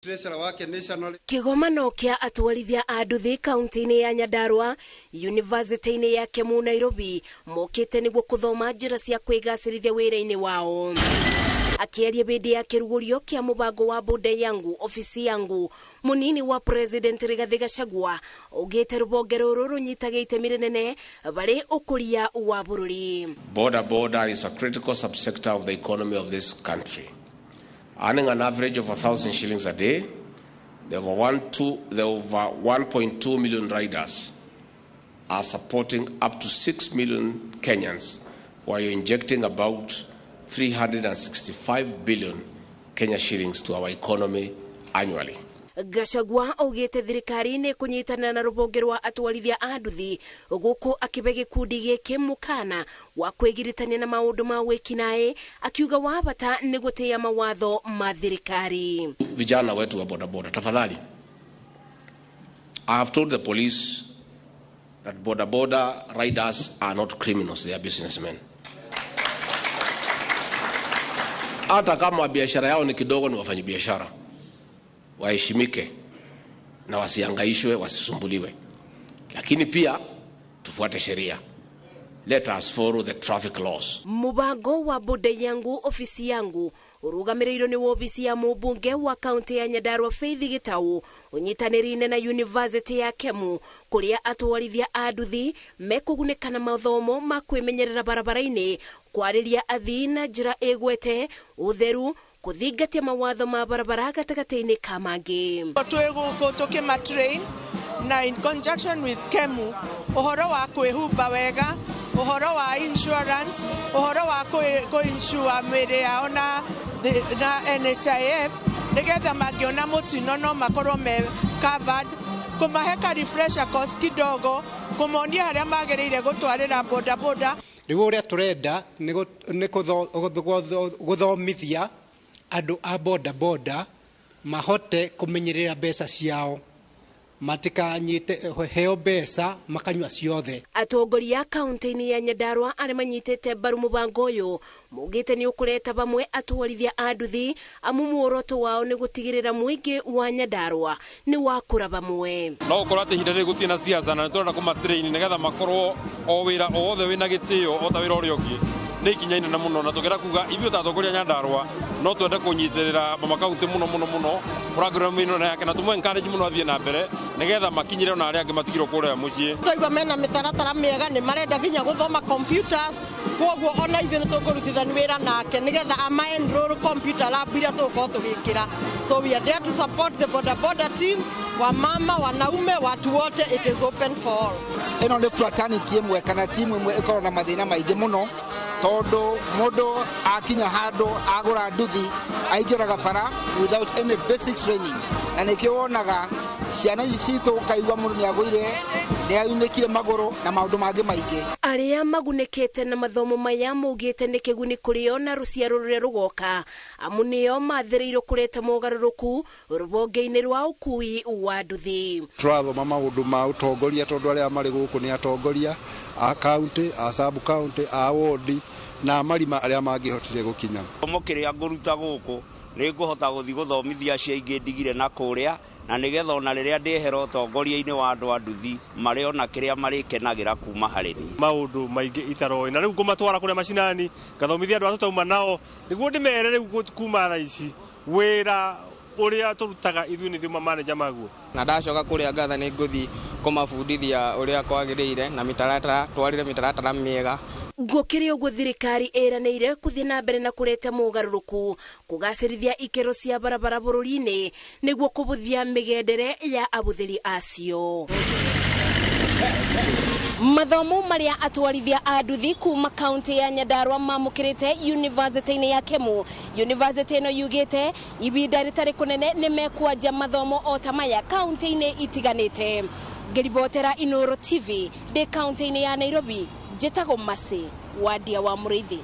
Treasurer wake national. Kĩgomano kĩa atwarithia a nduthi kaunti-inĩ ya Nyandarua University-inĩ ya Kemu Nairobi mokĩte nĩguo kũthoma njĩra cia kwĩgacĩrithia wĩra-inĩ wao. Akĩaria hĩndĩ ya kĩrugũrio kĩa mũbango wa Boda Yangu Ofisi Yangu, mũnini wa President Rigathi Gachagua augĩte rũhonge rũrũ rũnyitaga itemi rĩnene harĩ ũkũria wa bũrũri. Boda boda is a critical subsector of the economy of this country. Earning an average of 1,000 shillings a day, the over 1.2 million riders are supporting up to 6 million Kenyans while injecting about 365 billion Kenya shillings to our economy annually. Gachagua augĩte thirikari nĩ kũnyitanĩra na rũhonge rwa atwarithia a nduthi gũkũ akĩbe gĩkundi gĩkĩ mũkana wa kwĩgiritania na maũndũ ma wĩkinaĩ, akiuga wa bata nĩ gũtĩĩa mawatho ma thirikari. Vijana wetu wa bodaboda, tafadhali, I have told the police that bodaboda riders are not criminals, they are businessmen. Hata kama biashara yao ni kidogo, ni wafanyabiashara, waheshimike na wasiangaishwe, wasisumbuliwe, lakini pia tufuate sheria. Let us follow the traffic laws. Mubango wa Boda Yangu Ofisi Yangu ũrũgamĩrĩirwo nĩ wobici ya mũmbunge wa kaunti ya Nyandarua Faith Gitau ũnyitanĩrĩire na University ya Kemu, kũrĩa atwarithia a nduthi mekũgunĩka na mathomo ma kwĩmenyerera barabara-inĩ, kwarĩria athii na njĩra ĩgwete ũtheru, kũthingatia mawatho ma barabara gatagatĩ-inĩ ka mangĩ. Twĩ gũkũ tũkĩma train na in conjunction with Kemu ũhoro wa kwĩhumba wega, ũhoro wa insurance, ũhoro wa kũ-insure mĩĩrĩ yao na NHIF nĩgetha mangĩona mũtino no makorwo me covered, kũmahe ka refresher course kidogo, kũmonia harĩa magĩrĩire gũtwarĩra boda boda. Rĩu ũrĩa tũrenda nĩ gũthomithia andũ a boda boda mahote kũmenyerera mbeca ciao, matikanyite heo mbeca makanyua ciothe. Atongoria kaunti-inĩ ya Nyandarua arĩa manyitĩte mbaru mũbango ũyũ maugĩte nĩ ũkũreta bamwe atwarithia a nduthi, amu muoroto wao nĩ gũtigĩrĩra mũingĩ wa Nyandarua nĩ wakũra bamwe. No gũkorwo atĩ ihinda rĩrĩ gũtirĩ na siasa na nĩ tũrenda kũmatrain nĩgetha makorwo o wĩra o wothe wĩna gĩtĩo o ta wĩra ũrĩa ũngĩ nĩ ikinya inene mũno, na tũngĩenda kuga ithuĩ ta atongoria Nyandarua no twende kũnyitĩrĩra mama kaunti mũno mũno mũno kũrangĩrĩra mĩno yake na tũmũ encourage mũno athiĩ na mbere nĩgetha makinyĩre ona arĩa angĩ matigirwo kũrĩa mũciĩ. Twaigua mena mĩtaratara mĩega, nĩ marenda nginya gũthoma computers, koguo ona ithuĩ nĩ tũkũrutithania wĩra nake nĩgetha ama enroll computer lab iria tũgũkorwo tũgĩkĩra. So we are there to support the boda boda team, wamama, wanaume, watu wote, it is open for all. Ĩno nĩ fraternity ĩmwe kana timu ĩmwe ĩkoragwo na mathĩna maingĩ mũno, tondũ mũndũ akinya handũ agũra nduthi aingĩraga bara without any basic training, na nĩkĩo wonaga ciana ici citũ ũkaigua mũndũ nĩagũire, nĩaunĩkire magũrũ na maũndũ mangĩ maingĩ. Arĩa magunĩkĩte na mathomo maya maugĩte nĩ kĩguni kũrĩ o na rũciaro rũrĩa rũgoka, amu nĩo mathĩrĩirwo kũreta mogarũrũku rũhonge-inĩ rwa ũkui wa nduthi. Tũrathoma maũndũ ma ũtongoria tondũ arĩa marĩ gũkũ nĩ atongoria a county, a sub county, a ward na marima arĩa mangĩhotire gũkinya. Gĩthomo kĩrĩa ngũruta gũkũ nĩ ngũhota gũthiĩ gũthomithia acio aingĩ ndigire na kũrĩa, na nĩgetha ona rĩrĩa ndĩhera ũtongoria-inĩ wa andũ a nduthi marĩ ona kĩrĩa marĩkenagĩra kuma harĩ niĩ. Maũndũ maingĩ itaroĩ, na rĩu ngũmatwara kũrĩa macinani ngathomithia andũ a tũtauma nao nĩguo ndĩmere rĩu kuma thaa ici wĩra ũrĩa tũrutaga ithuĩ nĩ ithuĩ mamaneja maguo. Na ndacoka kũrĩa ngatha nĩ ngũthiĩ kũmabundithia ũrĩa kwagĩrĩire na mĩtaratara, twarĩre mĩtaratara mĩega. Gũkĩrĩ ũguo thirikari ĩranĩire kũthiĩ na mbere na kũreta mogarũrũku kũgacĩrithia ikĩro cia barabara bũrũri-inĩ nĩguo kũbũthia mĩgendere ya abũthĩri acio. Mathomo marĩa atwarithia a nduthi kuma kaunti ya Nyandarua mamũkĩrĩte University-inĩ ya Kemu. University ĩno yugĩte ibinda rĩtarĩ kũnene nĩ mekwanjia mathomo o ta maya kaunti-inĩ itiganĩte. Ngĩribotera Inooro TV ndĩ kaunti-inĩ ya Nairobi, njĩtagwo Mercy Wadia wa Mũrĩithi.